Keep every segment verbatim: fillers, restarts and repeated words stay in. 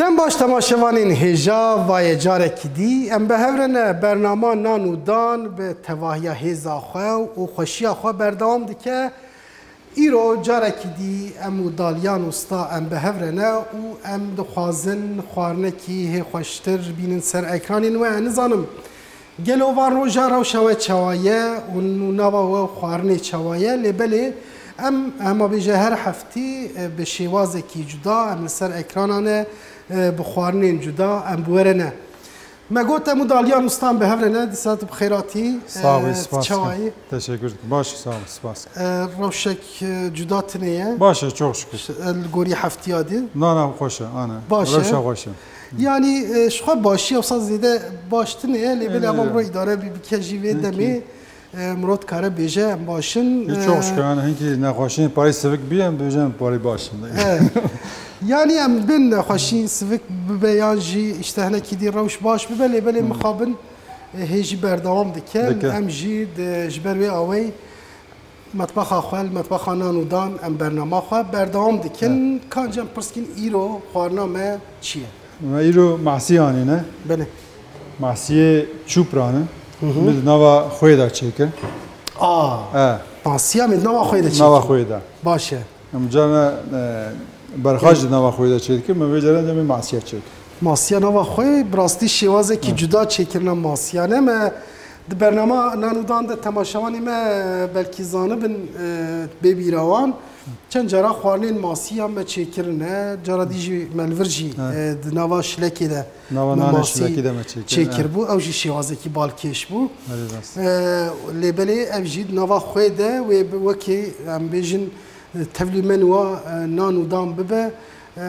Dem baş temaşevanên hêja, va ye carekî dî em bi hev re ne. Bernama Nan û Dan bi tevahiya hêza xwe û xweşiya xwe berdewam dike. Îro carekî dî em û Dalyan Usta em bi hev re ne û em dixwazin xwarinekî hê xweştir bînin ser ekranên we. Nizanim gelo van roja rewşa we çawa ye û nû nava we û xwarinê çawa ye, lê belê em hema bêje her heftî, e, bi şêwazekî cuda em li ser ekranan e, e, bi xwarinên cuda em bi we re ne. Me got em û Dalyan Usta em bi hev re ne, dîsa tu bi xêr hatî. Sağ ol, e, spas. Çawa yî? Teşekkür ederim. Baş, sağ ol, spas. E, rewşek, e, cuda tune ye? Baş e, çok şükür. E, li gorî heftiya dî? Na, na, xweş e, ane. Baş e. Rewşa xweş e. Yanî, e, ji xwe başî, wisa zêde baş tune ye, lê belê Ê, em ê îdare bi-, bike jî vê Peki. demê, e, mirov dikare bêje em baş in. Ê, çok E, şükür, yani hinkî nexweşiyên parî sivik bî, em bêje em parî baş in. E, yanî em bên nexweşiyên sivik bibe yan jî îşte hinekî dî rewş baş bibe, lê belê Hmm. mixabin, e, hê jî berdewam dikin. Dike. Em jî di, ji ber wê awey Metbaxa xwe, li metbaxa Nan û Dan em bernama xwe berdewam dikin. Evet. Ka em pirs kîn îro xwarina me çi ye? Me îro mahsî anîne. Belê. Mahsiyê çûpran e. Hı hı. Min di nava xwê de çêkir. A. E. Mahsiya min di nava xwê de çêkir. Nava xwê de. Baş e. Em carna, e, berxaj di nava xwê de çêdikir, me vê carê demê masiya çêkir. Masiya nava xwê, bi rastî şêwazekî Hı. cuda çêkirina masiyan e. Me di bernama Nan û Dan de temaşevanê me, e, belkî zanibin, e, bê bîra wan. Çend cara xwarinên masiya me çêkirine, cara dî jî me li vir jî, Hı. e, di nava şilekê de Nava me nanê masî şilekî de me çêkir, çêkir evet. bû. Ew jî şêwazekî balkêş bû. Belê rast. E, lê belê ev jî di nava xwê de wê bi wekî, em bêjin, tevlî me niha, e, nan û dan bibe, e,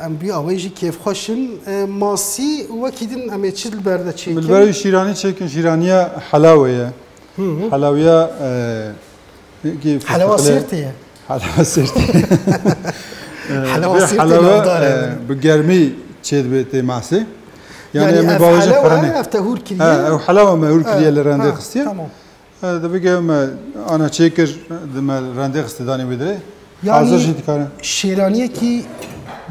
em bi awê jî kêfxweş in. E, masî û wekî din em ê çi li ber de çêkin? Li ber wî şîranî çêkin, şîraniya helawê ye. Hı hı. Helawiya, e, ki Helawa fıstığlı- Sêrtê ye. Helawa Sêrtê. E, Helawa vê Sêrtê helawa, navdar e, e. bi germî çêdibe tê masê. Yani, Yani em ê ev bavêjin helawa, xirine. ev te hûr kiriye. Ha, ev helawa me hûr Ha, kiriye li rendê ha, xistiye. Tamam. E, di bige me ana çêkir, di me rendê xistê danê wê dirê. Yani Hazir jî dikarin. şêraniyekî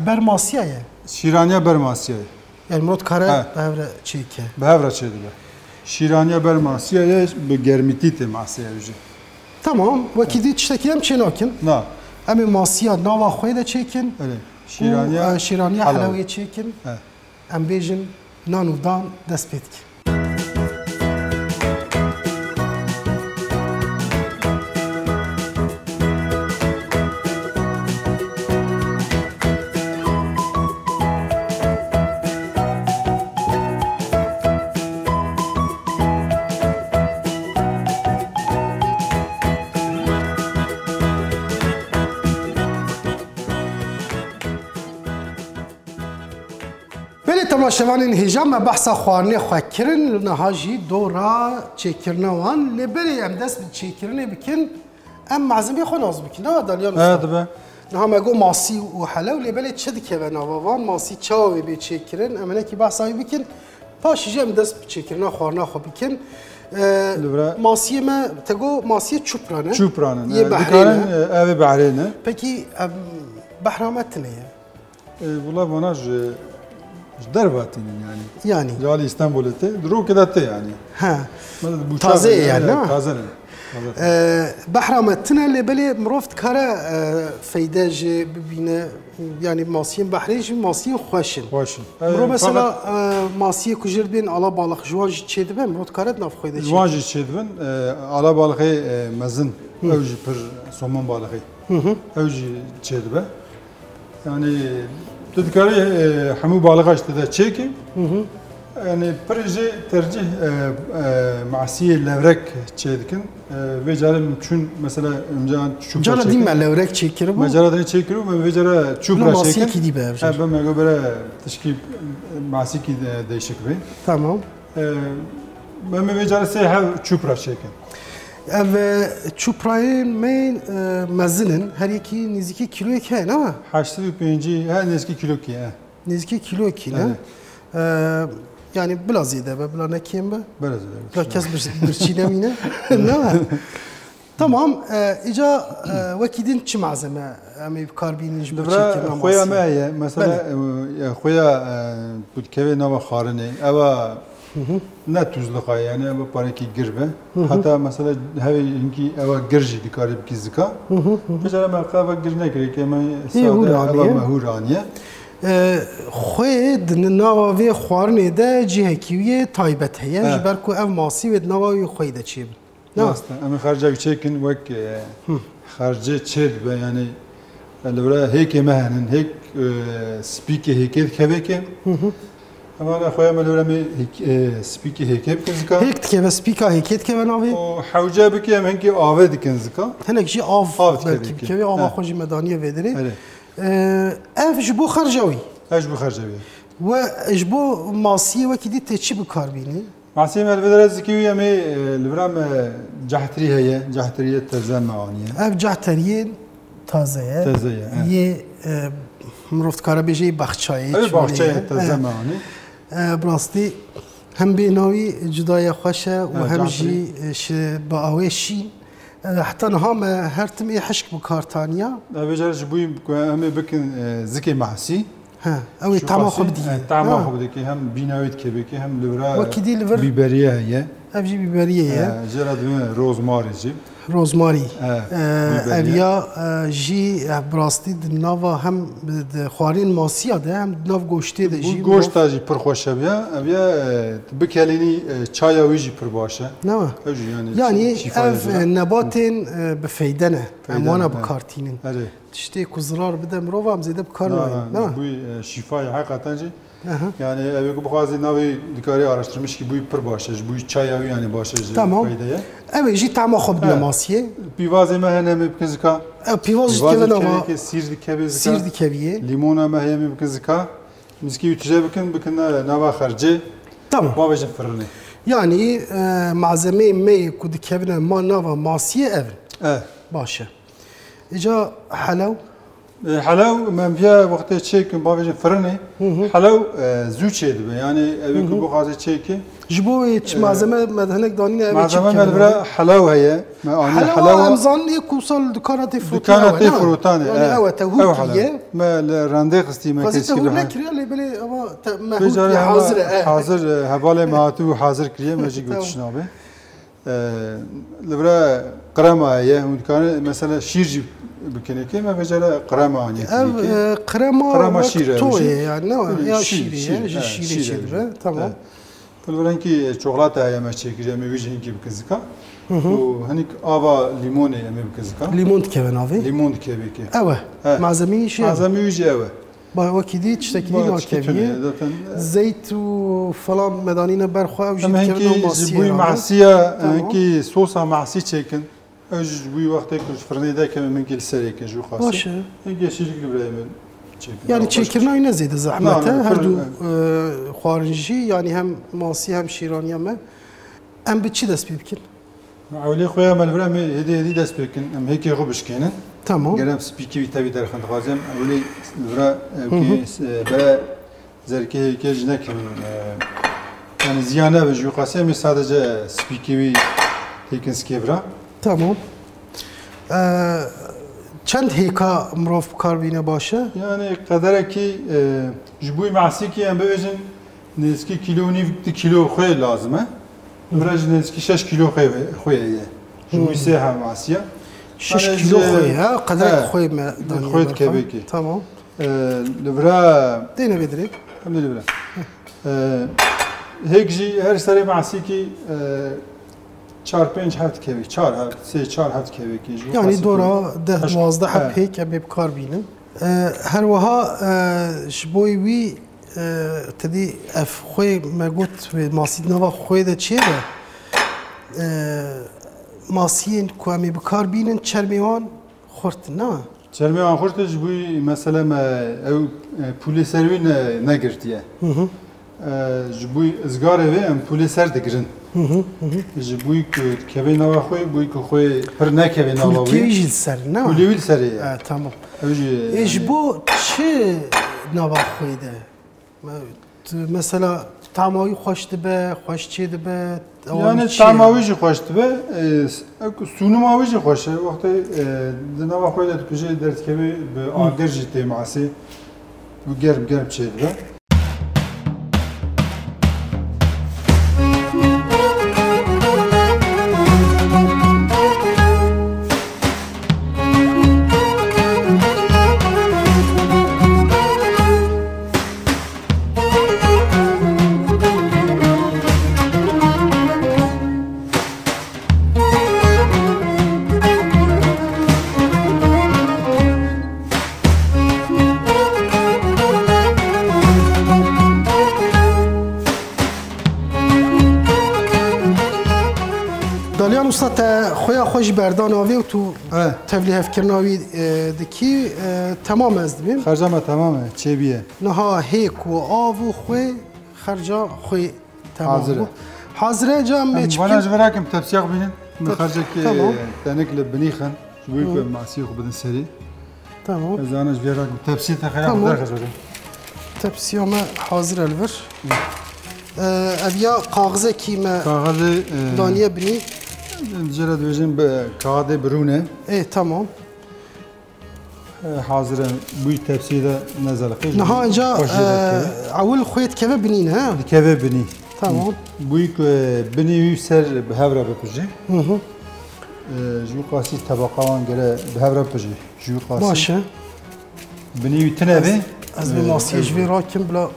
bermasiya ye. Şîraniya bermasiya ye. Yani mirov dikare He. bi hev re çêke. Bi hev re çêdibe. Şîraniya bermasiya ye, bi germîtî tê masê ev jî. Tamam, wekî dî tiştekî em çê nakin. Na. Em ê masiya nava xwe de çêkin. Öyle. Şîraniya Û, e, şîraniya helawê. helawê çêkin. He. Em bêjin nan û dan dest pê dikin. Belê temaşevanên hêja, me behsa xwarinê xwe kirin, niha jî dora çêkirina wan. Lê belê em dest bi çêkirinê bikin, em mezimê xwe nas bikin, ne Dalyan He, Usta? dibe. Niha me got masî û helew, lê belê çi dikeve nava van? Masî çawa wê bê çêkirin? Em hinekî behsa wî bikin. Paşî jî em dest bi çêkirina xwarina xwe bikin. E, Li vira- masiyê me, te got masiyê çûpran e? Çûpran in, Yê e, behrê dikarin, ne? e, ev ê behrê ne? Pekî, em, behra me tune ye? E, wela vana ji, ji derve tînin yani. Yani. Ji alî Îstanbulê tê, di rokê de tê yani. He. Taze ye yani, ne? Taze ne? Taze. E, behra me tune, lê belê mirov dikare, e, feyde jê bibîne. Yani masiyên behrê jî masiyên xweş in. Xweş in. Mirov E, mesela, fakat e, masiyê ku jê dibên ala balix, ji wan jî çêdibe, mirov dikare di nav xwe de Ji wan çêdibe. jî çêdibin. E, ala balixê, e, mezin, Hı. ew jî pir somon balixê. Hı hı. Ew jî çêdibe. Yani, tu dikarî, e, hemû balixa ji te de çêkî. Hı hı. Yani, pirê jê tercîh, e, e, masiyê levrek çêdikin. E, vê carê min çûn, mesela, em ca çûpra Cara dî çêkin. me levrek çêkiribû. Me cara dî çêkiribû, me vê cara çûpra Bila çêkin. masiyekî dî be ev jî. He, be me go bere tişkî, e, masîkî de, değişik be. Tamam. E, me, me vê cara sê hev çûpra çêkin. Ev, e, çûprayên me, e, mezin in. Her yekî nêzîkî kîloyek heye, ne? Heşt sed û pêncî, he, nêzîkî kîlokî, he. Nêzîkî kîlokî ne? Evet. E, yani bila zêde be, bila ne kêm be. Bila zêde be. Bila kes bir, birçî nemîne. Ne? Tamam, e, îca, e, wekî din çi malzeme em ê bi kar bînin ji bo Li vir çêkirina xweya me masiyê? Heye, mesela, Belê. e, e, xweya, e, ku dikeve nava xwarinê, ewa ne tuzlixay, yani ewa parekî gir be. Heta mesela hevê hinkî ewa gir jî dikarî bikî zika. Hı hı, hı hı. Mesela me qeva gir nekirê, ke me Hê sade hûr ewa aniye. me hûr aniye. E, xwê di nava vê xwarinê de cihekî wî yê taybet heye, He. ji ber ku ev masî wê di nava wî xweyî de çêbin. Na. Rast e. Em ê xerca wî çêkin wek, e, Hı. xercê çê dibe, yani, e, li vir hêkê me henin, hêk, e, spîkê hêkê dikeve ke. Hı hı. Em ana xweya me li vir em ê hêk-, e, spîkê hêkê bikin zika. Hêk dikeve, spîka hêkê dikeve navê. Û hewce bike em hinkî avê dikin zika. Hinek jî av Av dikeve belkî ki. bikeve, ava He. xwe jî me daniye vê derê. Erê. E, ev ji bo xerca wî. Ev ji bo xerca wî. We ji bo masiyê wekî dî tê çi bi kar bînî? Masiyê me li vir zikê wî em ê, e, li vir me cehtirî heye, cehtiriyê teze me aniye. Ev cehteriyên taze ye. Teze ye, he. Yê, e, mirov dikare bêje yê baxçayê, Ew çolê baxçeyê ye. teze He. me anî. E, bi rastî hem bêhna wî cuda ye, xweş e û He, hem cehtirî. jî, e, şi-, bi awê şîn. E, heta niha me her tim ê hişk bi kar taniya. Ev ê car ji bo ku em ê bikin, e, zikê mahsî. He, ew ê Şu tahma xwe qasî, bidî. e, tahma Ha. xwe bidikî, hem bîna wê dikevekî, hem li vira Wekî dî li vir bîberiye heye. Ev jî bîberiye ye. E, jê re dibin rozmarî jî. Rozmarî. E, E, bîberiye. ev ya, e, jî, e, bi rastî di nava hem di xwarên masiya de, hem di nav goştê de Bu jî goşta mirov jî pir xweş e ya. Ev ya, e, tu bikelînî, e, çaya wî jî pir baş e. Ne wa? Ew jî yani Yani şî-, şîfa ev, ye. e, nebatên, e, bi feyde ne. Em Feyde wana ne, bi he. kar tînin. Erê. Tiştê ku zirar bide mirova em zêde bi kar Na, nayên, na, ne? Ji bo, e, şîfayê heqeten jî. Aha. Yani ev ê ku bixwazî navê dikarî araştirmiş ki bûyî pir baş e, ji bo çaya wî yani baş e, ji Tamam. feyde ye. Ew ê jî tahma xwe bidine He. masiyê. Pîvazê me hene em ê bikin zika. E, pîvaz jî Pîvazê dikeve nava. dikeve ke sîr dikeve zika. Sîr dikeviyê. Lîmona me heye em ê bikin zika. Mizkî wî tije bikin, bikin ne-, nava xercê. Tamam. Bavêjin firinê. Yani, e, malzemeyê me yê ku dikevine ma nava masiyê ev in. E. Baş e. Îca helew? E, helew, me viya wextê çêkin, bavêjin firinê, Hı hı. helew, e, zû çê dibe. Yani, ev ê Hı ku hı. bixwaze çêke, Ji bo wê çi E, malzeme me de hinek danîne, ev ê çi malzeme me bikevin li vir abi? helew heye. Me anî Helew helewa. em zanin ê ku sal dikana tê firotanê Dikana ew e, tê ne? firotanê, Yani e. ew e, te hûr Ew helew. kiriye. Me li rendê xistî me Xwezî te keşkî hûr bihe. nekiriye, lê belê ewa te me Vê hûr carê kiriye, hema hazir e, e. hazir, e, hevalê me hatibû hazir kiriye, me jî Tamam. gotiş nabe. E, li vira krema heye, hûn dikare mesela şîr jî bikinê kê, me vêca re krema anî Ev, kiriye. e, krema Krema wek şîr e, toyê jî. yani, ne var? Hı, Ya şîr, şîrê şîr, ye, ji e, şîrê şîr e, çêdibe. Tamam. e. Li vir hinkî, e, çokolata heye me çêkiriye, em ê wî jî hinkî bikin zika. Hı hı. Û hinik ava lîmonê em ê bikin zika. Lîmon dikeve navê? Lîmon dikeve kê. Ew e. He. Malzemeyî jî ew e. Malzemeyî jî ew e. Ba wekî dî tiştekî Ba din tişkî tune nakeviyê. ye, zaten. Zeyt û falan me danîne ber xwe, ew jî Em dikevin hinkî ew ji masiyê bûyî re. masiya, Tamam. hinkî sosa masî çêkin. Ew jî ji bûyî wextê ku ji firnê derkeve, em hinkî li serê kin ji xasî. Baş e. Hinkî şîrîk li birayê min çêkin. Yani Ew xweş çêkirina wî ne zêde zehmet Na, e. na, Her pir, du, e. e, xwarin jî, yani hem masî hem şîraniya me. Em bi çi dest pê bikin? Ewlê xwe ya me li vir em ê hêdî hêdî dest pê kin, em hêkê xwe bişkênin. Tamam. Ger em spîkê wî tevî derxin dixwazim, ewlê li vir e, Hı hı. kê, e, bere zerkê hêkê ji nekin, e, yani ziyan nebe ji wî qasî, em ê sadece spîkê wî têkin zikê vir e. Tamam. E, çend hêka mirov bi kar bîne baş e? Yani qederekî, e, ji bo masîkî em bibêjin, Nêzîkî kîlo û nîv, du kîlo xwê lazim e. Li vir e jî nêzîkî şeş kîlo xwê, xwê ye. Ji bo Hmm. sê hemasiya. Şeş Yani kîlo ji xwê, ha? Qederek he, xwê me danî xwê ber xwe. dikeve kê. Tamam. Ee, li vir e Têne vê dirê. Em ê li vir e. Ee, hêk jî her serê masîkî, ee, çar pênc heft kevê, çar heft, sê çar heft kevê kê ji bo Yani qasî dora kê. deh, Heşt, duwazdeh he. hep hêk em ê bi kar bînin. Ee, her wiha, ee, ji bo wî E, te dî ev xwê me got, wê masî di nava xwê de çê be? E, masiyên ku em ê bi kar bînin, çermê wan xurt in, ne? Çermê wan xurt in, ji bo mesela me ew, e, pûlê ser wî ne, negirtiye. Hı hı. E, ji bo izgarê vê em pûlê ser digirin. Hı hı, hı hı. Ji bo ku kevê nava xwê, bo ku xwê pir nekevê nava Pûlkê wî. wî jî li ser, ne? Pûlê wî li serê ye. E, tamam. Ew jî, E, ji yani bo çi nava xwê de? Me, tu mesela Tama wî xweş dibe, xweş çê dibe, ewa Yani wî çi tama ye? Wî jî xweş dibe, e, s-, ek-, sûnima wî jî xweş e. Wextê, e, di nava xwe de dikujê derdikeve bi Hı. agir jî tê masê û germ germ çê dibe. Dalyan Usta, te xweya xwe jî berda navê û tu Evet. tevlî hevkirina wî, e, dikî, e, temam ez dibêm. Xerca me temam e, çêbîye. Niha hêk û av û xwê xerca xwê temam Hazir e. bû. Hazir e, ca em Em ê çi vana bikin? ji vira kim tepsiya xwe bînin. Min Tep-, xercekê tamam. tenik li binî xin. Ji bo Hı. ku em masiyê xwe bidin serî. Tamam. Ez ana ji vira kim tepsiyê te xeya Tamam. xwe derxist bikim. Tepsiya me hazir e li vir. Hı. Ee, ev ya kaxizekî me Kaxizê, e, daniye binî. Em jê re dibêjin bi kaxizê birûne. Ê, tamam. E, hazir e. Bûyî tepsiyê de nezeliqî. Niha inca, Xweş jê e, derkeve. ewil xwê dikeve binî ne, ha? Dikeve binî. Tamam. Bûyî ku binî wî ser bi hev re bipije. Hı hı. E, ji wî qasî tebaqa wan gere bi hev re bipije. Ji wî qasî. Baş e. Binî wî tine Ez, be. ez bi E, masiyê ev ji vê rakim bila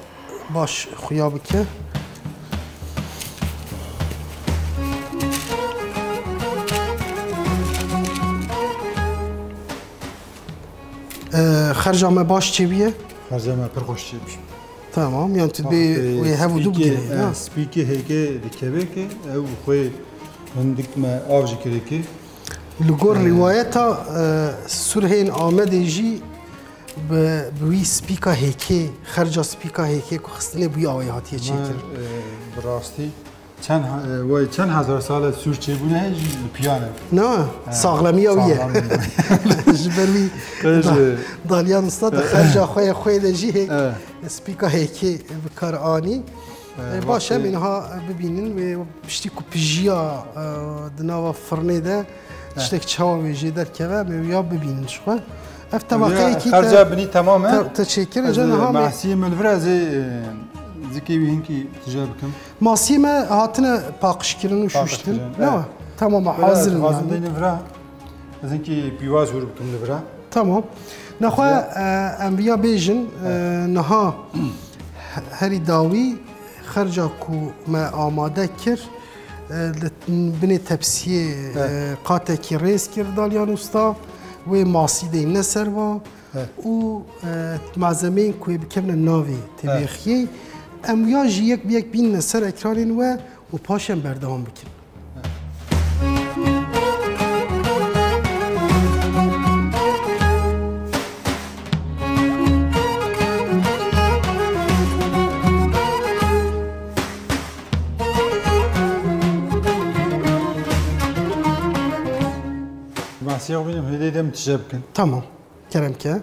baş xuya bike. Ee, xerca me baş çêbûye? Xerca me pir xweş çêbû. Tamam, yan tu bê Wextê wê hev û du spîkê, bigirê, e, ya? spîkê hêkê dikeve ke ew xwê hindik me av jî kirê ke. Li gor Ee, rîwayeta, e, Surhên Amedê jî bi, bi wî spîka hêkê, xerca spîka hêkê ku xistinê bûyî awayî hatiye Me, çêkirin. e, bi rastî Çend he-, e, wey, çend hezar sal e sûr çêbûne jî li piyan e. Na, He, saxlemiya wî ye. saxlemiya wî. Ji ber wî Qey da-, ji Dalyan Usta di xerca xwe ye xwê de jî hê-, Evet. spîka hêkê bi kar anî. Evet, E, baş e, wextê em ê niha bibînin wê piştî ku pijiya, e, di nava firnê de He. tiştek çawa wê jê derdikeve, em ê wîya bibînin ji xwe. Ev Ev ya tebaqeyekî xerca te, binî temam e. te, te çêkir, Ez, ca e, niha me masiyê min li vir ez ê, e, zikê wî hinkî tije bikim. Masiyê me hatine paqijkirin û Paqijkirin, şûştin. evet. Ne? Tamam, Vira hazir in dixwazim yani. deynim vira. Ez hinkî pîvaz hûr bikim li vira. Tamam. Nexwe, Vira. e, em viya bêjin, e, Evet. niha herî dawî xerca ku me amade kir, e, li binê tepsiyê, Evet. e, qatekî rêz kir Dalyan Usta, wê masî deyne ser va. Evet. Û, e, malzemeyên ku ê bikevine navê Evet. têbêxiyê, em ya jî yek bi yek bînine ser ekranên we û paşê em berdewam bikin. Masiya xwe bînim, hêdî dem tije bikin. Tamam. Kerem ke.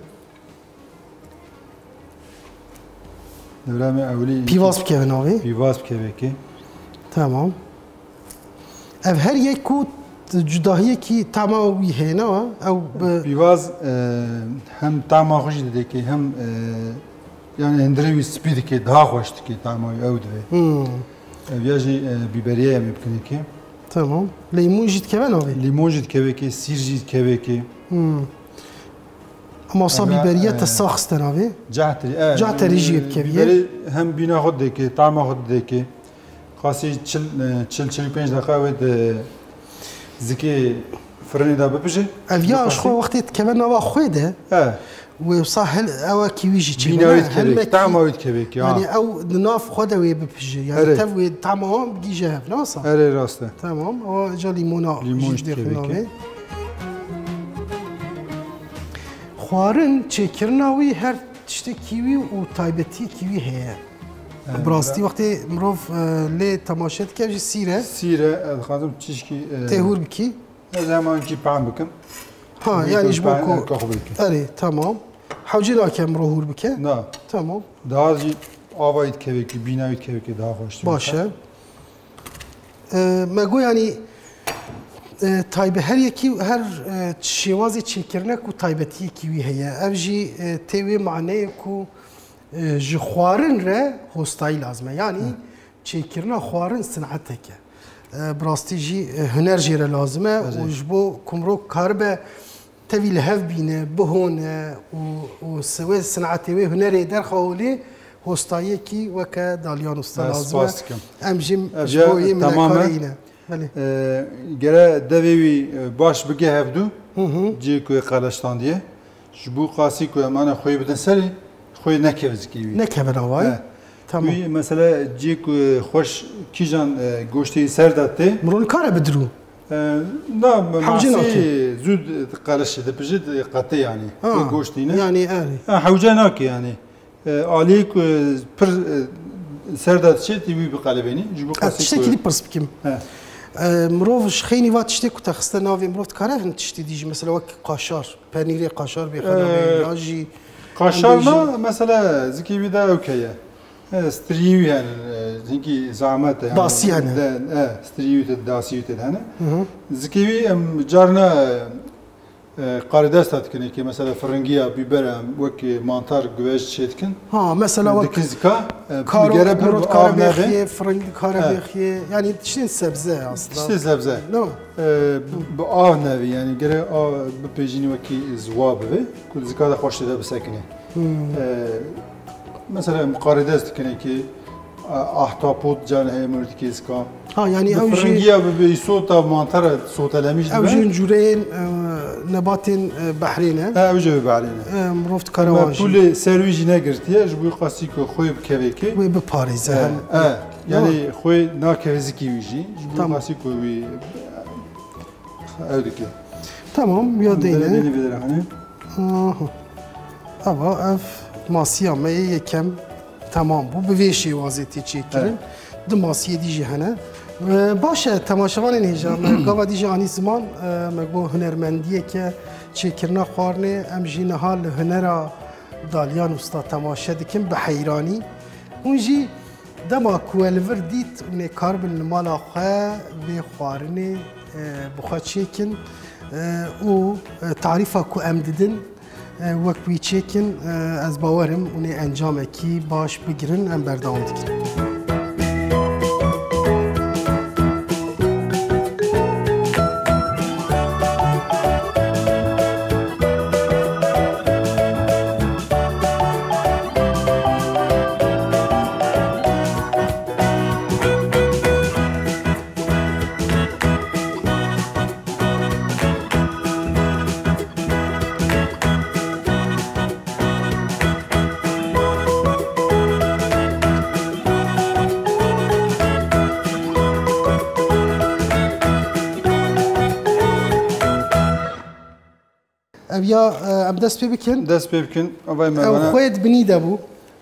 Dewrame ewlî Pîvaz bikeve navê. Pîvaz bikeve ki. Tamam. Ev her yek ku cudahiyekî tama wî heye, ne wa? Ew bi Pîvaz, e, hem tama xwe jî didê ki, hem, e, yani hindire wî spî dike, daha xweş dike tama wî ew divê. Hmm. Ev ya jî, e, bîberiye em ê bikin ki. Tamam. Lîmon jî dikeve navê? Lîmon jî dikeve ki, sîr jî dikeve ki. Hmm. Ama wisa Eve, bîberiye te e, sax stena vê? Cah terî, e, Cah terî jî e, bikevî. Bîberî hem bîna xwe didekê, tama xwe didekê. Qasî çil, e, çil, çil û pênc deqa wê di zikê firinê de bipije. Ev ya ji xwe wextê dikeve nava xwê de. E. Wê wisa hel, ewa kî wî jî çêbe, Bîna ne? wê dikeve, Helmek kî, tama wê dikeve ki, ha. yani ew di nav xwe de wê bipije. Yani Erê. tev wê tama wan bigîje hev, ne wisa? Erê, rast e. Tamam, ewa ca lîmona Lîmon jî jî dixin dikeve navê. ki. Xwarin çêkirina wî her tiştekî wî û taybetiyekî wî heye. Evet, Bi rastî bira. wextê mirov, e, lê temaşe dike jî sîr e. Sîr e, ez dixwazim tişkî, e, Tê hûr bikî. ez heman kî pehn bikim. Ha, Bû yani ku ji bo pehn ku erka xwe bikim. Erê, tamam. Hewcê nake mirov hûr bike. Na. Tamam. Daha jî Ava wî dikevekî, bîna wî dikevekî daha xweş. Baş e. E, me got, yanî, e, taybe-, her yekî, her, e, şêwazê çêkirinek û taybetiyekî wî heye. Ev jî, e, tê wê maneyê ku, e, ji xwarin re hostayî lazim e. Yanî, Hı. çêkirina xwarin sinetek e. E, bi rastî jî, e, huner jê re lazim e Erê. û ji bo ku mirov karibe tevî li hev bîne, bihone û, û si-, wê sinetê wê hunerê derxe holê, hostayiyekî weke Daliyan Usta Ez lazim e. spas dikim. Em jî Ev ji ya bo yê temam e. minekarê yî ne. Belê. E, gere devê wî, e, baş bige hevdû, Hı hı. cihê ku wê qeleştandiye. Ji bo qasî ku em ana xwê bidin serê, xwê nekeve zikê wî. Nekeve navayî. He. Tamam. Wî mesela cihê ku xweş kîjan, e, goştê wî ser de tê. Mirov nikare bidirû. E, na, Hewce masî nake. zû qeleşê dipije, qetê yanî. Ha, Wê goşt nîne. yanî erê. Ha, hewce nake yanî. E, aliyê ku pir, e, ser de diçe, tê wî biqelibênî. Ji bo Ez qasî tiştekî ku dî pirs bikim. He. E, mirov ji xeynî va tiştê ku te xiste navê mirov dikare hin tiştê dî jî, mesela wek kaşar, penîrê kaşar bê xwe navê, E, ya jî Kaşar hindê jî na, mesela zikê wî de ew keye. E, striyî wî hene, e, hinkî zahmet e, yani. Dasî hene. De, e, striyî wî te, dasî wî te de hene. Hı hı. Zikê wî em carna, e, e, karidesta dikin, ki mesela firingiya, bîbera, wek mantar, guveç çê dikin. Ha, mesela E, wek dikin zika, e, karo-, gere pir mirov bi dikare av nebe. bêxiye, firing dikare E. bêxiye. Yani tiştên sebze aslında. Tiştê sebze. Değil mi? E, bi, bi av nebe, yani gere av bipêjînî wekî ziwa bibe, ku zika de xweş tê de bisekine. Hmm. E, mesela em karidest dikine ki, a, ahtapot can heye mirov dikê zika. Ha, yani Bi ew jî firingiya bi, bi îsota mantara sotelemîş Ew dibe. jî cûreyên, e, nebatên, e, behrê ne. Ha, ew jî bi behrê ne. E, mirov dikare Me wan jî. pûlê ser wî jî negirtiye, ji bo qasî ku xwê bikeve ki. Wê biparêze E, hem. e, yani Tamam. xwê nakeve zikî wî jî, ji bo Tamam. qasî ku wî ew dike. Tamam, ya Em deyne. dene vê derexanê. Aha. Eva ev masiya me yê yekem temam bû. Bi vê şêwazê tê çêkirin. Evet. Du masiyê dî jî hene. Ee, baş e, temaşevanên hêja me gava dî jî anî ziman, e, me got hunermendiyeke çêkirina xwarinê, em jî niha li hunera Dalyan Usta temaşe dikin bi heyranî. Hûn jî dema ku we li vir dît, hûn ê karibin li mala xwe vê xwarinê, e, bi xwe çêkin, e, û, e, tarîfa ku em didin, e, wek wî çêkin, e, ez bawer im hûn ê encamekî baş bigirin, em berdewam dikin. Ev ya, e, em dest pê bikin. Dest pê bikin. Ev me Ew bana xwê di binî de bû.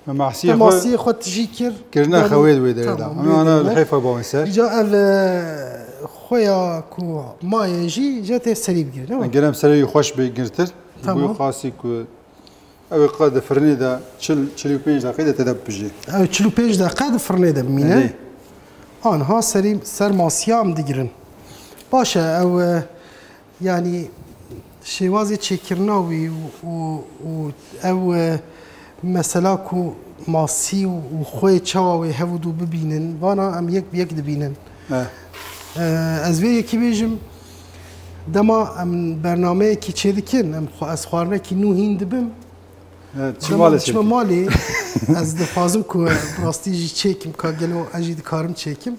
Me mahsiyê Te xwe masiyê xwe tijî kir. kirine Yanî, xewê di wê derê de. tamam, Em wê ana derê li de. heyfa bawên ser. Îca ev, e, xweya ku maye jî, îca tê serî bigire, ne? Gerem serê wî xweş bê girtir. Tamam. Bu xasî ku ew qe di firnê de çil, çil û pênc deqê de tê de bipijê. Ew çil û pênc deqe di firnê de bimîne. Erê. Anha serî ser masiya em digirin. Baş e, ew, e, Yanî şêwazê çêkirina wî û, û, û ew, e, mesela ku masî û, û xwê çawa wê hev û du bibînin, vana em yek bi yek dibînin. E. E, ez vê yekî bêjim, dema em bernameyekî çêdikin, em xwe, ez xwarinekî nû hîn dibim. Evet, çi Dema malê çima çêkî? malê, ez dixwazim ku bi rastî jî çêkim, ka gelo ez jî dikarim çêkim.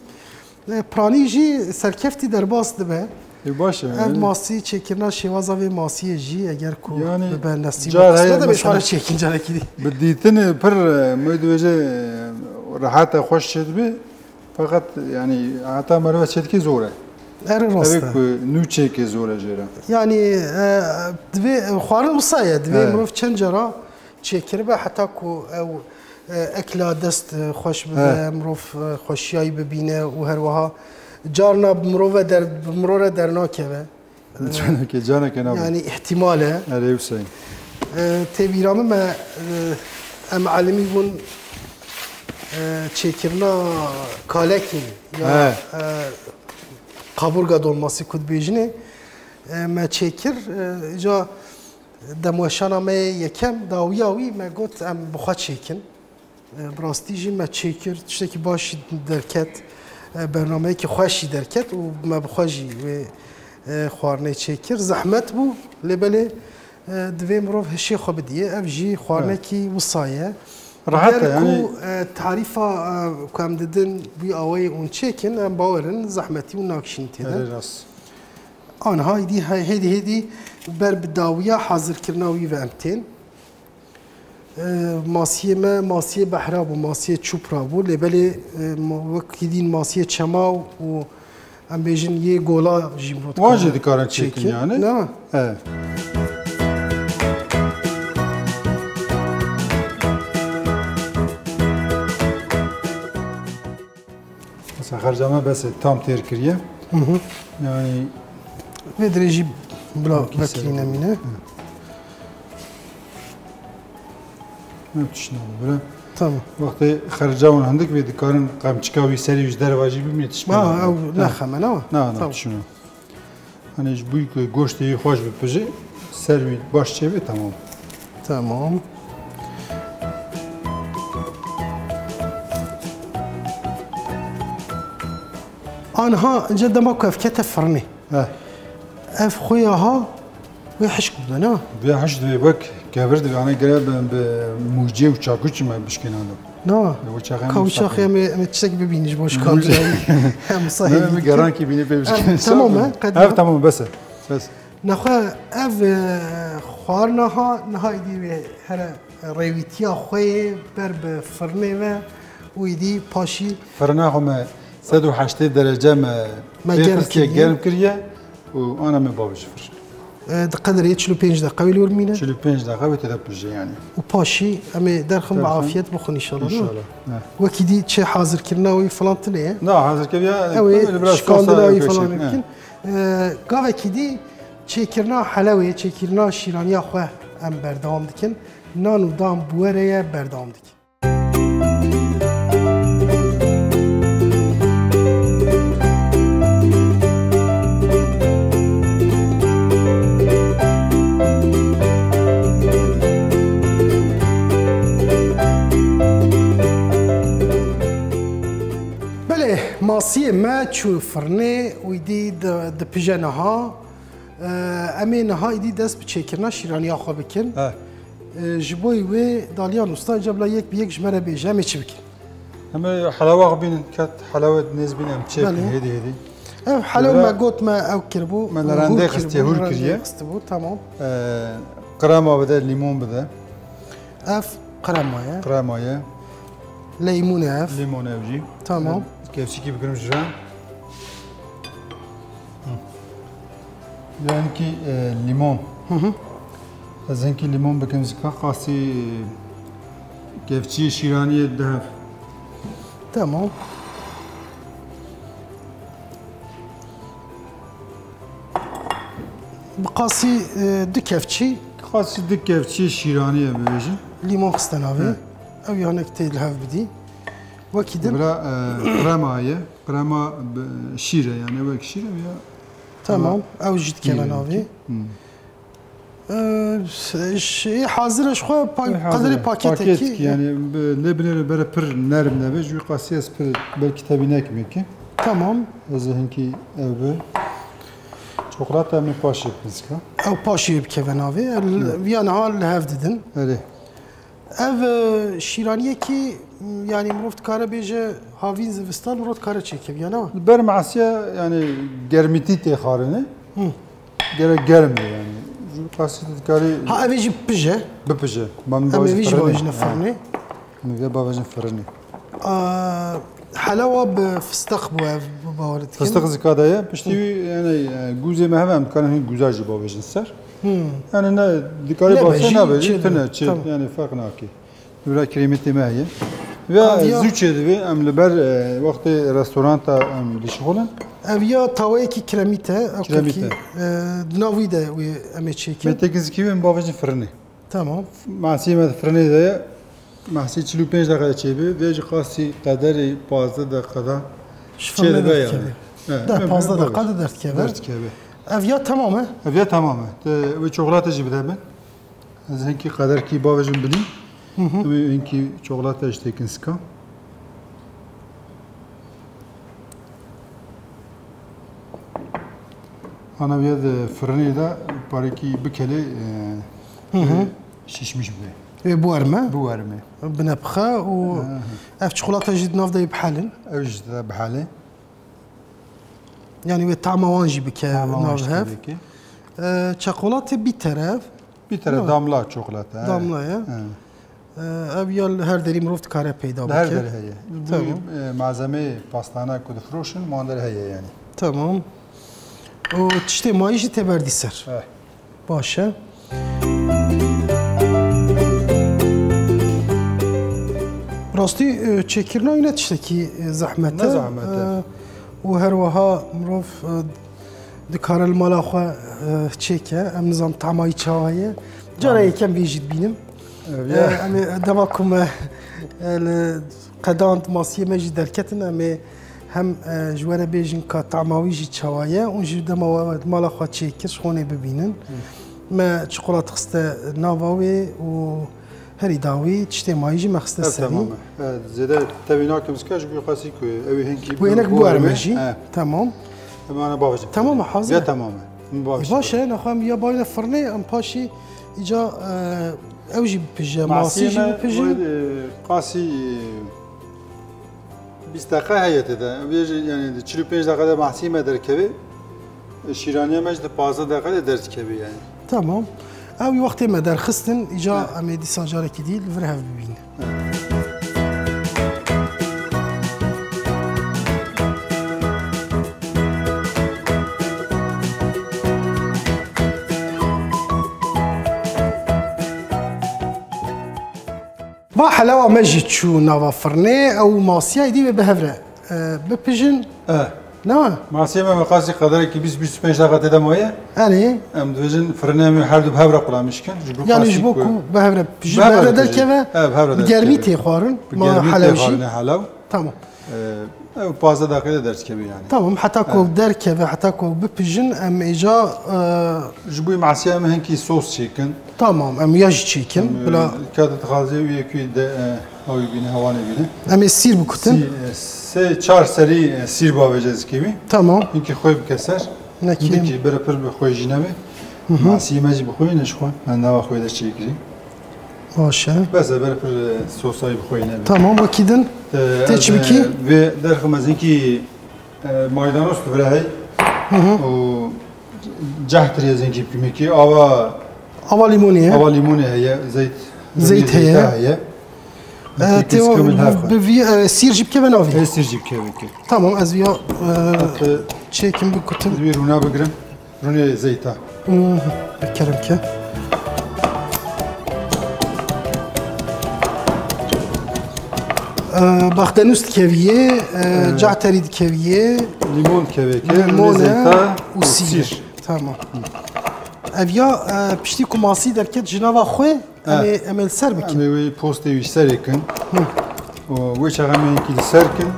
E, piranî jî serkeftî derbas dibe. E, baş e, Ev yani. masî çêkirina şêwaza vê masiyê jî eger ku Yani, bibe nesîba car heye qismet de bê mesela. şare çêkin carekî dî. Bi dîtinê pir, e, me dibêje, e, rehet e, xweş çêdibe. Feqet yani heta merive çêdikê zor e. Erê rast Evê e. ku nû çêkê zor e jê re. Yani, e, divê, e, xwarin wisa ye. Divê He. mirov çend cara çêkiribe heta ku ew, e, ekla dest, e, xweş bibe, He. mirov, e, xweşiyayî bibîne û her wiha carna bi mirov re der-, bi mirov re dernakeve. Caneke, caneke nabe. Yani îhtimal e. Erê Hüseyin. E, tê bîra min me, e, em elimî bûn e, çêkirina kalekê ya, He. e, kaburga dolması ku dibêjinê, e, me çêkir, e, ca demweşana me yê yekem dawiya wî me got em bi xwe çêkin. E, bi rastî jî me çêkir, tiştekî baş jî derket, e, bernameyekî xweş jî derket û me bi xwe jî wê, e, xwarinê çêkir. Zehmet bû, lê belê, e, divê mirov hişê xwe bidiyê. Ev jî xwarinekî wisa ye. Rehet e, Ger ku, yanî e, tarîfa, e, ku em didin wî awayê hûn çêkin, em bawer in zehmetî hûn nakişînin tê de. Erê rast. Anha êdî he-, hêdî hêdî ber bi dawiya hazirkirina wî ve em tên. E, masiyê me, masiyê behra bû, masiyê çupra bû, lê belê, e, ma-, wekî din masiyê çema û em bêjin yê gola jî mirov Wan dikare jî dikarin çêkin çêkin, yani? Ne? E. Mesela xerca me bes e, tam têr kiriye. Hı hı. Yani Vê dirêjî bila Wekî vekirî ser. nemîne. Hı. Ne tişt nabî bira. Tamam. Wextê xerca wan hindik vê dikarin qemçika wî serî ji derva jî bimîne tişt Ha, pê ew nabî. ne Ha. xemen ama. Na, na, Tamam. tişt nabî. Hani ji bo ku goştê wî xweş bipije, ser wî baş çêbe, tamam. Tamam. Anha ince dema ku ev kete firnê. He. Ev xwe ya ha wê hişk bibe, ne? Vê hişk divê wek kevir divê, ana gere bi, bi mûcê û çakû çi me bişkênandin. Na. Ew çaxê Ka em wisa çaxê em ê, em ê tiştek bibînin ji bo şikandina wî. Em Ne, sahibî me dikin. gerankî bînî pê Em, bişkên. Tamam e, qedî Ev ya. tamam, bes e. Bes. Nexwe ev, e, xwarina ha, niha îdî wê here rêwîtiya xwe yê ber bi firnê ve û îdî paşî Firina xwe me sed û heştê derece me Me pê germ xistiye, kiriye. germ kiriye û ana me bavê ji fir. E, di qedirê çil û pênc deqe wê li wir mîne. Çil û pênc deqe wê têde pije yani. Û paşî em ê derxin bi Derxin. afiyet bixwin inşallah, ne? İnşallah. Ne. Wekî dî çi hazirkirina wî filan tune ye? Na, hazirkiriya, Ew ê böyle biraz şikandina sosa wî ew falan çekin. mümkün. Ne. E, gavekî dî çêkirina helewê, çêkirina şîraniya xwe em berdewam dikin. Nan û dan bi we re ye, berdewam dikin. Belê, masiyê me çû firnê û îdî di-, dipije niha. Em ê niha îdî dest bi çêkirina şîraniya xwe bikin. He. E, ji bo wê Dalyan Usta, ca bila yek bi yek ji me re bêje, em ê çi bikin? Em ê helewa xwe bînin, ket helewe nêz bîn, em çê bikin Belê. hêdî hêdî. Ev helew Lewra me got me ew kiribû, me li hûr rendê kiribû, xistiye, hûr li rendê kiriye. xistibû, tamam. E, krema bide, lîmon bide. Ev krema ye. Krema ye. Leymûn e ev. Lîmon ev jî. Tamam. Kevçikî bikirim ji re. Hı. Hinkî, e, lîmon. Hı hı. Ez hinkî lîmon bikim zika qasî, e, kevçiyê şîraniyê dihev. Tamam. Bi qasî, e, du kevçî. Qasî du kevçî şîraniyê bibêjin. Lîmon xiste navê. Hı. Ew yanek tê li hev bidî. Wekî din. Bira, e, krema ye. Krema bi şîr e, yani wek şîr e ya. Tamam, Ama ew jî dikeve şîr navê. ki. Hmm. Ee, ş-, hazir e ji xwe pa-, Hazir qedirê e. paketekî. Paket ki, yani bi, lê binêre bere pir nerm nebe, ji wî qasî ez pir belkî tebî nekim ki. Tamam. Ez ê hinkî ev bi. Çokolata em ê paşê bikin zika. Ew paşê bikeve navê. El-, Evet. Viya niha li hev didin. Erê. Ev, e, şîraniyekî, m, yanî mirov dikare bêje havîn zivistan mirov dikare çêke, ya ne? Li ber masiya, yanî germîtî tê xwarinê. Hı. Gerek germ be yanî. Ji qasî dikarî Ha, ev ê jî bipije. bipije. Ma min Em ê bavêjin vî jî firinê. bavêjine Ha. firinê. Min vê bavêjin firinê. A, helewa bi fisteq bû ev, bi bawer dikim. Fisteq zikade ye. Piştî Hı. wî, yanî, e, gûzê me heve em dikarin hin gûza jî bavêjin ser. Hı. Yanî ne dikarî Lebe bavêjin jî nabêjî, çê tune, dibe. çê, Tamam. yanî ferq nake. Vira krêmîtê me heye. Ve Ev ya zû çê divê, em li ber, e, wextê restoranta em dişixulin. Ev ya taweyekî kiremît e, ew Kiremît e. kekî, e, di nav wî de wê em ê çêkin. Mêtêkî zikî wê em bavêjin firinê. Tamam. Masiyê me di firinê de ye. Mahsî çil û pênc deqe çêbe, vê jî qasî qederê pazdeh deqe de Ji çêdibe firnê yani. Derdikeve. He, deh pazdeh deqe de derdikeve. Derdikeve. Ev ya temam e? Ev ya temam e. Te wê çokolate jî bide min. Ez hinkî qederkî bavêjim binî. Hı hı. Wê hinkî çokolate jî têkin sika. Ana viya de firnê de parekî bikelê, e, Hı hı. e, şişmiş bibe. Wê biwerme? Biwerme. Binepxe û Hı hı. ev çikolata jî di nav de yê bihelin. Ev jî de bihelê. Yani wê tama wan jî bike Tama wan nav jî hev. Tabii ki. E, çekolate bir taraf. Bir taraf Hı. damla çikolata, he. Damla ya. He. E, ev ya li her derî mirov dikare peyda Li her bike. derê heye. Bu, Tamam. e, malzemeyê pastane ku difiroşin, wan der heye yani. Tamam. Û tiştê mayî jî tê berdî ser. Eh. Baş e. Rastî, e, çêkirina wî ne tiştekî, e, zehmet e. Ne zehmet e. E, û her wiha mirov, e, dikare li mala xwe, e, çêke. Em nizam tama wî çawa ye. Cara Tamam. yekem vê jî dibînim. Evet, E, ya. em ê dema ku me, e, li qedand masiyê me jî derketin, em ê hem, e, ji we re bêjin ka tama wî jî çawa ye û jî dema we mala xwe çêkir, ji xonê bibînin. Hı. Me çikolat xiste nava wê û herî dawî tiştê mayî jî me xiste Ev serî. Temam e. E, zêde tevî nakim zika ji bo xasî ku ew ê hinkî Wê hinek biwerme jî. He. Tamam. Em ana bavêjin. Tamam e, hazir Ya e. Tamam e. Min E, bavêjin. baş e, naxwe em ya bayne firnê, em paşî îca, e, ew jî bipije, masî Masî jî me bipije. wê, e, qasî, e, Bîst deqe heye tê de. Vê jî, yani, di çil û pênc deqe de mahsî me derkeve. Şîraniya me jî di pazdeh deqe de derdikeve, yani. Tamam. Ew wextê me derxistin, îca Ha. em ê dîsa carekî dî li vir hev bibînin. Va helewa me jî çû nava firnê, ew masiyayê dî wê bi hev re, e, bipijin. E. Ne? Masiyê me miqasî qederekî bîst, bîst û pênc deqa tê de maye. Erê. Em dibêjin firnê em ê her du bi hev re qulamîş kin. Ji bo Yani qasî ji bo ku ku bi hev re pijin, bi hev re derkeve, e, bi hev re bi germî derkeve. Tê xwarin. Bi Ma germî helew tê jî. Xwarin, helew. Tamam. Ee, ew pazdeh deqê de derdikeve yani. Tamam, heta ku Evet. derkeve, heta ku bipijin, em êca, e, Ji bo masiyê em hinkî sos çêkin. Tamam, em ya jî çêkin. Em, Bila e, ka te dixwazê û yekî de, e, ew bîne, hewanê bîne. Em ê sîr bikutin. Sî-, e, sê, çar serî, e, sîr bavêje zikê wî. Tamam. Hinkî xwe bike ser. Nekî. Hinkî bere pir bi xwe jî nebe. Hı hı. Masiyê me jî bi xwe ne ji xwe. Me nava xwe de çêkirî. Baş e. Bes e, ber pir, e, sosayî bi xwe nebe. Tamam, wekî din. E, Tê ez, çi bikî? e, vê derxim ez hinkî, e, maydanoz tu vire hey. Hı hı. Û cehtirê ez hinkî bikî. Ava Ava lîmonê ye. Ava lîmonê heye, zeyt. Zeyt heye. Zeyta heye. E, Hinkî tê kis o kamil her xwe. bi vî, e, sîr jî bikeve navî. Ê sîr jî bikeve ki. Tamam, ez viya, e, Hatta çêkim bikutim. Ez vî rûna bigirim. Rûnê zeyta. Hmm, bi kerem ke. Ee, baxdenûs dikeviyê, e, Evet. cahterî dikeviyê. Limon dikevê ke, Limon rûnê e zeyta û û sîr. sîr. Tamam. Ev ya, e, piştî ku masî derket ji nava xwe, Em ê, em ê li ser bikin. Em ê wê postê wî serê kin. Hı. Û wê çaxa em ê hinkî li ser kin.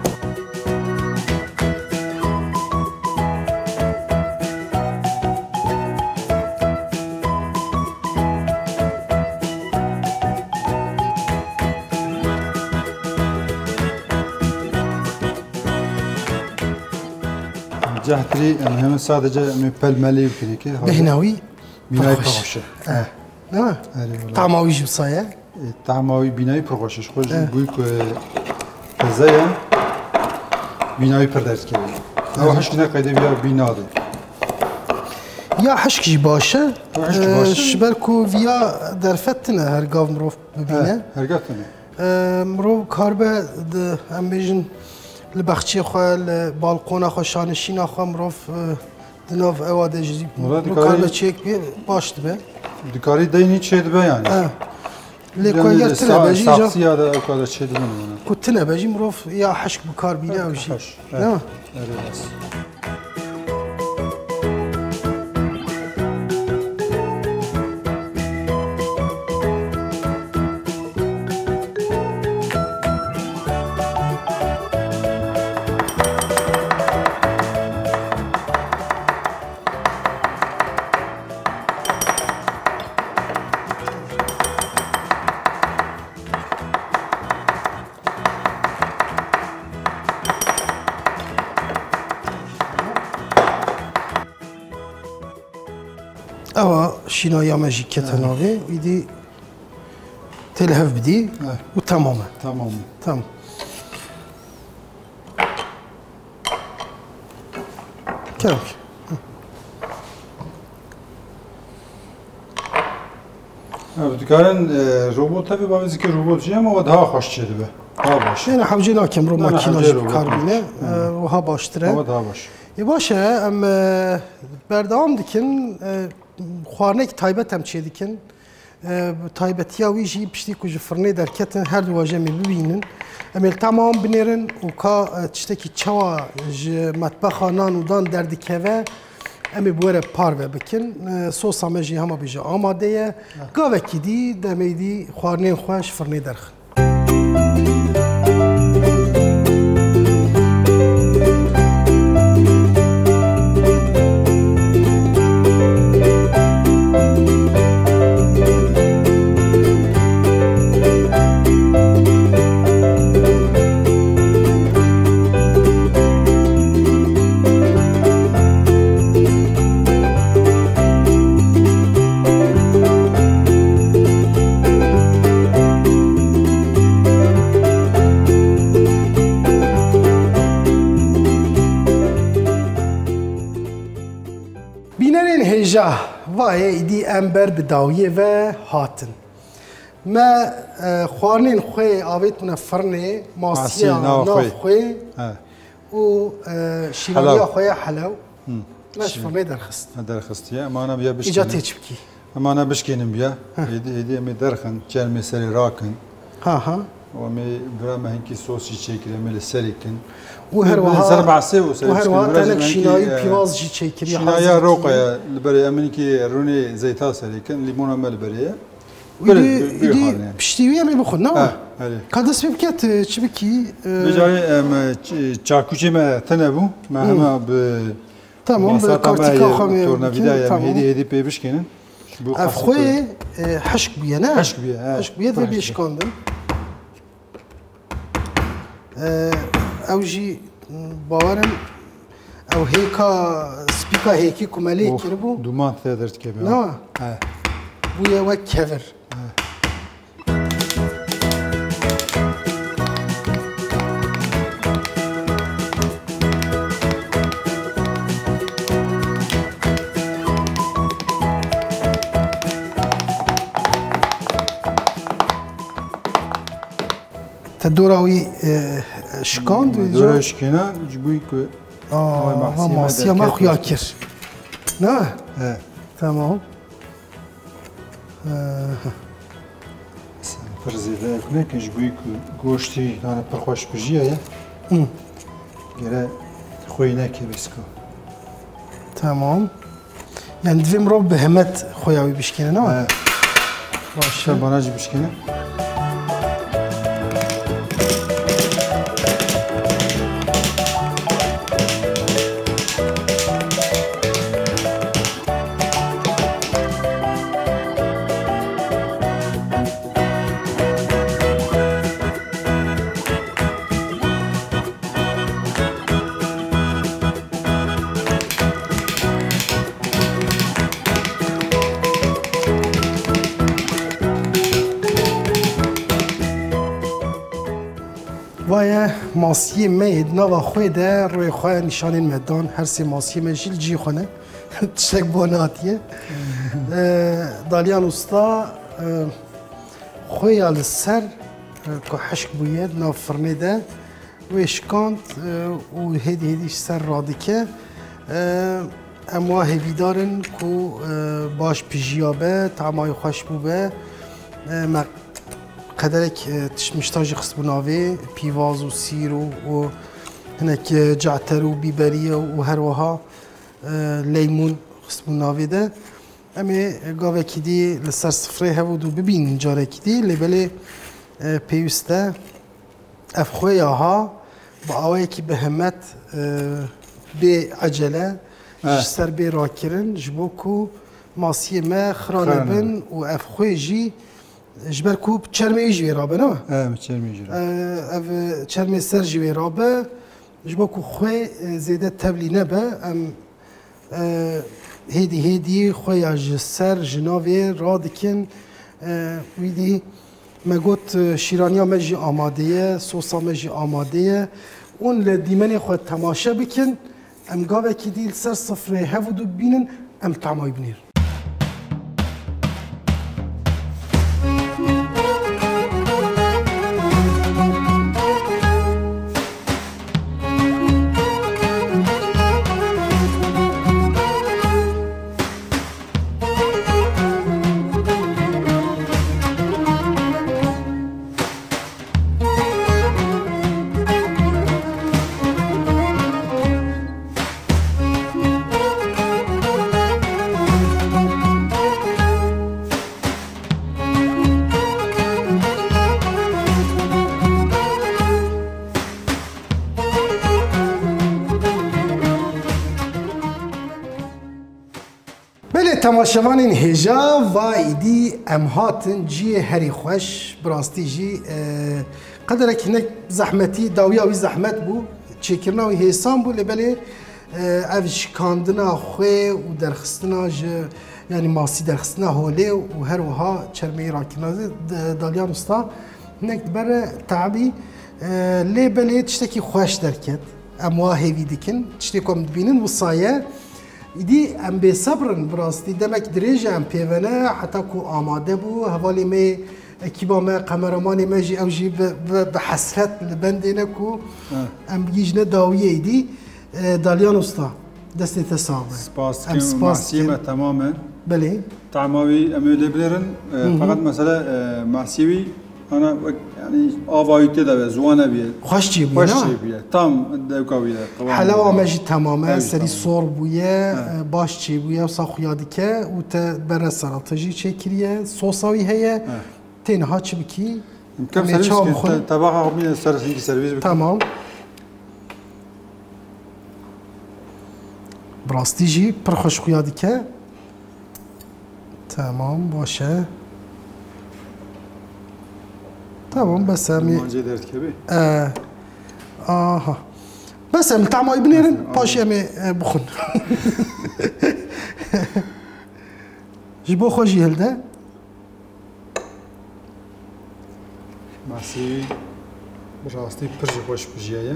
Cehtirî em hemin sadece em ê pelmelê bikin ki. Bêhna wî Bînayî pir xweş. Pir xweş e. Eh. Ne? Erê wala. Tama wî jî wisa ye. E, tama wî bînayî pir xweş e. Ji xwe jî Eh. bûyî ku teze ye. Bînayî pir derdikeve. Ew Eh. hişk ne qeydê viya bî nade. Ya hişk jî baş e. Ew hişk Eh, baş e. Ji ber ku viya derfet tine her gav mirov bibîne. Eh, her gav tine. Eh, mirov karibe di, em bêjin, li bexçê xwe, li balkona xwe, şanişîna xwe mirov, eh, Di nav ewa de jî Wala dikarî- karibe çêk bê, baş dibe. Dikarî deynî çê dibe yani. He. Lê Yani ku eger de tine sa-, be jî, saxsiya de ew kadar çê dibe yani. Ku tine be jî mirov ya hişk bi kar bîne ew jî. Hişk, Değil mi? Evet. Ewa şînaya me jî kete navê. Îdî tê li hev bidî û temam e. Tamam. Tamam. Kevk. Ev dikarin, e, robot tabi bavê zikê robot jî ama o daha xweş çêdibe. Daha baş. Yani hewcê nakim ro makîna jî bikar bîne. E, wiha baştir e. Ama daha baş. Ê baş e, em, e, berdewam dikin. E, xwarinek taybet em çê dikin. E, taybetiya wî jî piştî ku ji firnê derketin, her du waje em ê bibînin. Em ê li tema wan binêrin û ka, e, tiştekî çawa ji metbexa nan û dan derdikeve, em ê bi we re parve bikin. E, sosa me jî hema bêje amade ye. Gavekî dî, demê dî xwarinên xwe ji firnê derxin. Bînerên hêja, vayê îdî em ber bi dawiyê ve hatin. Me, e, xwarinên xwe avêtine firnê, masiya nav xwe û, e, şînaniya xwe ya helew. Me ji firnê derxist. Me derxistiye. Em ana biya bişkînin. Îca tê çi bikî? Em ana bişkînin biya. Heh. Êdî, êdî em ê derxin, çermê serê rakin. Ha ha. Û em ê bira me hinkî sos jî çêkir, em ê li serê kin. Û her wiha, ser behsê û ser û her wiha tenek şînayî, e, pîvaz jî çêkiriye, şînaya roqa ye. Li berê em hinkî rûnê zeyta serê kin, lîmona me li berê ye. Îdî, îdî piştî wî em ê bixwin, ne? Ha, erê. Ka dest pê bike, tu çi bikî? E, vê carê em, e, ç-, çakûçê me tune bû. Me hema bi Tamam, bi kartîka xwe me tornavîda ye, tamam. Hêdî, hêdî pê bişkênin. Ev xwê, e, hişk bûye, ne? Hişk bûye, he. Hişk bûye, divê bê şikandin. E, ew jî, bawerim, ew hêka, spîka hêkî ku me lê kiribû. Duman tê derdikeve. Na? He. Bûye wek kevir. Te dora wî, e, şikand wî dora şikêna, ji bo ku masiya me xuya kir. Na? He. Tamam. Aha. Sen pir zêde ew neke, ji bo ku goştî, yani, pir xweş pijiya ye. Hı. Gere xwê neke bêsika. Tamam. Yani divê mirov bi hemet xwe ya wî bişkêne, ne? He. Baş e. Sen bana jî bişkêne. Vaye masiyê me yê di nava xwe de royê xwe nîşanên me dan. Her sê masiyê me jî li cihê xwe ne. Tiştek bo nehatiye. E, Dalyan Usta, e, xwe ya li ser, e, ku hişk bûye di nav firnê de, wê şikand, e, û hêdî hêdî ji ser radike. E, em wa hêvîdar in ku, e, baş pijiya be, tama wî xweş bûbe. E, me qederek, e, tişt mişta jî xistbû navê, pîvaz û sîr û, û hinek, e, ce'ter û bîberiye û her wiha, e, leymûn xistbû navê de. Em ê gavekî dî li ser sifrê hev û dû bibînin carekî dî, lê belê, e, pêwîst e ev xwêya ha bi awayekî bi hemet, e, bê ecele ji ser bê rakirin, ji bo ku masiyê me xira nebin û ev xwê jî ji ber ku çermê wî jî wê rabe, ne? E, çermê jî rabe. E, ev çermê ser jî wê rabe. Ji bo ku xwê, e, zêde tevlî nebe, em, e, hêdî hêdî xwe ya ji ser, ji navê radikin. E, wî dî me got, e, şîraniya me jî amade ye, sosa me jî amade ye. Hûn li dîmenê xwe temaşe bikin. Em gavekî dî li ser sifrê hev û du bibînin, em tama wî binêrin. Belê, temaşevanên hêja, va îdî em hatin cihê herî xweş. Bi rastî jî, e, qederek hinek zehmetî, dawiya wî zehmet bû, çêkirina wî hêsan bû, lê belê, e, ev şikandina xwê û derxistina ji, yanî masî derxistina holê û her wiha çermeyî rakirina zê, d-, Dalyan Usta hinek di ber re te'bî, e, lê belê tiştekî xweş derket. Em wa hêvî dikin. Tiştê ku em dibînin wisa ye. Îdî em bêsebr in, bi rastî demek dirêj e em pê ve ne, heta ku amade bû. Hevalê me, ekîba me, kameramanê me jî, ew jî bi, bi, bi hesret li bendê ne ku Ha. em bigihîjine dawiyê. Îdî, e, Dalyan Usta, destê te sax be. Spas Em dikim, spas masiyê dikin. me temam e. Belê. Tahma wî em ê lê binêrin. E, Hı hı. Feqet mesele, e, masiyê wî, ana wek, yanî, ava wî tê de be, ziwan nebîye. Xweş çêbûye, Xweş ne? çêbûye. Tam dewka wî de, qewam Helewa wî de. me jî temam e, Ew jî serî tamam. sor bûye, Evet. e, baş çêbûye, wisa xuya dike û te bere serata jî çêkiriye, sosa wî heye. Evet. Tê niha çi bikî? Em Em ê servis çawa bikin, bixwin? te-, tebaxa xwe bîne ser, hinkî servis bikin. Tamam. Bi rastî jî pir xweş xuya dike. Tamam, baş e. Tamam, bes em ê Mancê derdikevê. E, aha. Bes em tamayî binêrin, Bes, paşê em ê, e, bixwin. Ji bo xwe jî hilde. Masî bi rastî pir jî xweş pijiyaye.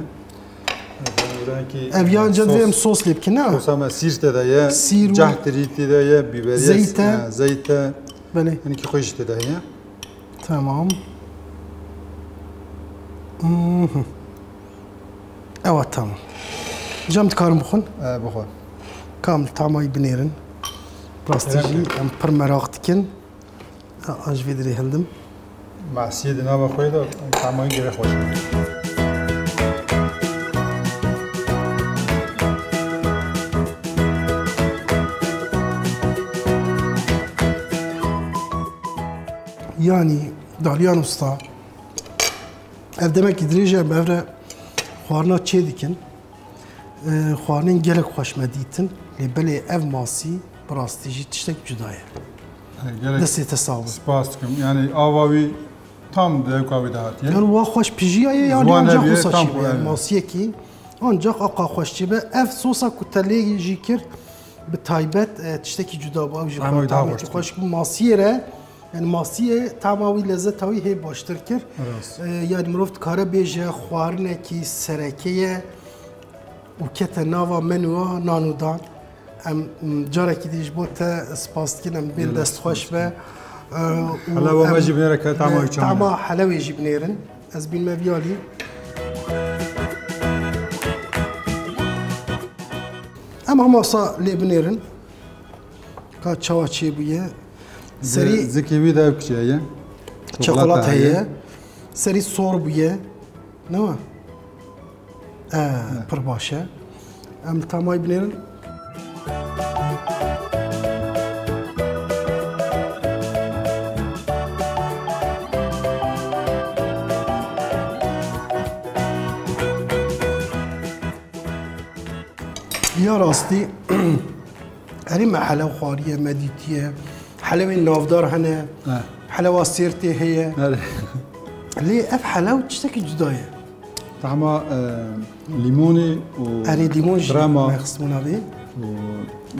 Ev yan cem sos, vê em sos lê bikin, ha? Sosa me sîr tê de ye, Sîr û cehtirî tê de ye, biberiye, zeyt e. e, zeyt e. Belê. Hinekî xweş jî tê de heye. Tamam. Mhm. Ewa tamam. Cem dikarin bixwin? E, bixwe. Kamil tamayî binêrin. Rastî Kerem jî ke. em pir meraq dikin. Ha, ez ji vê dirê hildim. Masiyê di nava xwe de tamayî gelek xweş e. Yanî, Dalyan Usta, ev demekî dirêj e, em ev re xwarina çê dikin. E, xwarinên gelek xweş me dîtin, lê belê ev masî bi rastî jî tiştek cuda ye. E, gelek Destê te sax be. spas dikim. Yanî ava wî tam dewka wî de hatiye. Yanî wa xweş pijiyaye, yanî Ziwan ancak nebiye, wisa tam çêbûye. xwe, yanî. Masiyekî ancak aqqa xweş çêbe. Ev sosa ku te lê jî kir, bi taybet, e, tiştekî cuda bû. Ew jî Ama xwe wî daha tamekî xweş xweş bû. Masiyê re, yanî masiyê tama wî, lezeta wî hê baştir kir. Rast. E, yanî mirov dikare bêje xwarinekî sereke ye û kete nava menûya nan û dan. Em, m, carekî dî ji bo te spas dikin, em bên Gelek dest xweş spas be. dikin. E, û Helewa me em, jî binêre ke tama e, wî çawa tama ye. helewê jî binêrin. Ez bînme vî alî. Em hemasa lê binêrin. Ka çawa çêbûye? Serî Zikê wî de ev kişiye ye. Çikolata heye. Serî sor bûye. Ne wa? E, pir baş e. Em tamayî binêrin. Ya rastî, erê me helew xwariye, me dîtiye. Helewên navdar hene. He. Helewa Sêrtê heye. Erê. Lê ev helew tiştekî cuda ye. Tahma, e, lîmonê û Erê lîmon jî krema. me xistibûna vê. Û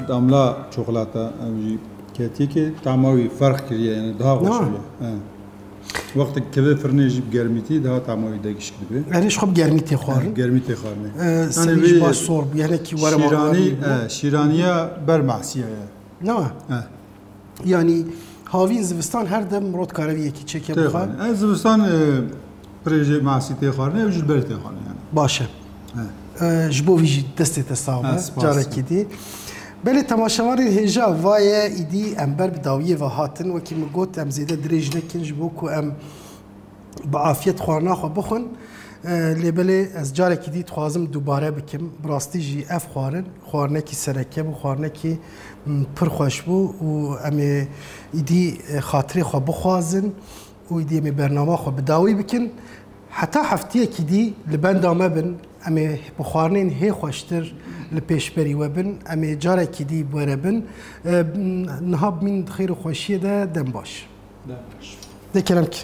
damla çokolata ew jî ketiyekê tama wî ferq kiriye, yani daha xweş bûye. He. Wextek keve firnê jî bi germîtî daha tama wî degiş dibe. Erê ji xwe bi germî tê xwarin. He, germî tê xwarinê. Ee, Yani serî jî vê baş sor bû, yani ki were şîranî, he, şîraniya ber masiye ye. Ne? He. Yani havîn zivistan her dem mirov dikare vî yekî çêke bixwe. Tê xwarin. E, zivistan, e, pirê jê masî tê xwarin, ew jî li ber tê xwarin yani. Baş e. He. E, ji bo vî jî destê te sax be, carekî dî. Belê temaşevanên hêja, vaye îdî em ber bi dawiyê ve hatin. Wekî min got, em zêde dirêj nekin ji bo ku em bi afiyet xwarina xwe bixwin. E, lê belê ez carekî dî dixwazim dubare bikim. Bi rastî jî ev xwarin, xwarinekî sereke bû, xwarinekî, m, pir xweş bû û em ê îdî, e, xatirê xwe bixwazin û îdî em ê bernama xwe bi dawî bikin. Heta heftiyekî dî li benda me bin, em ê bi xwarinên hê xweştir li pêşberî we bin, em ê carekî dî bi we re bin. E, niha bimîn di xêr û xweşiyê de, dem baş. Dem baş. De kerem ki.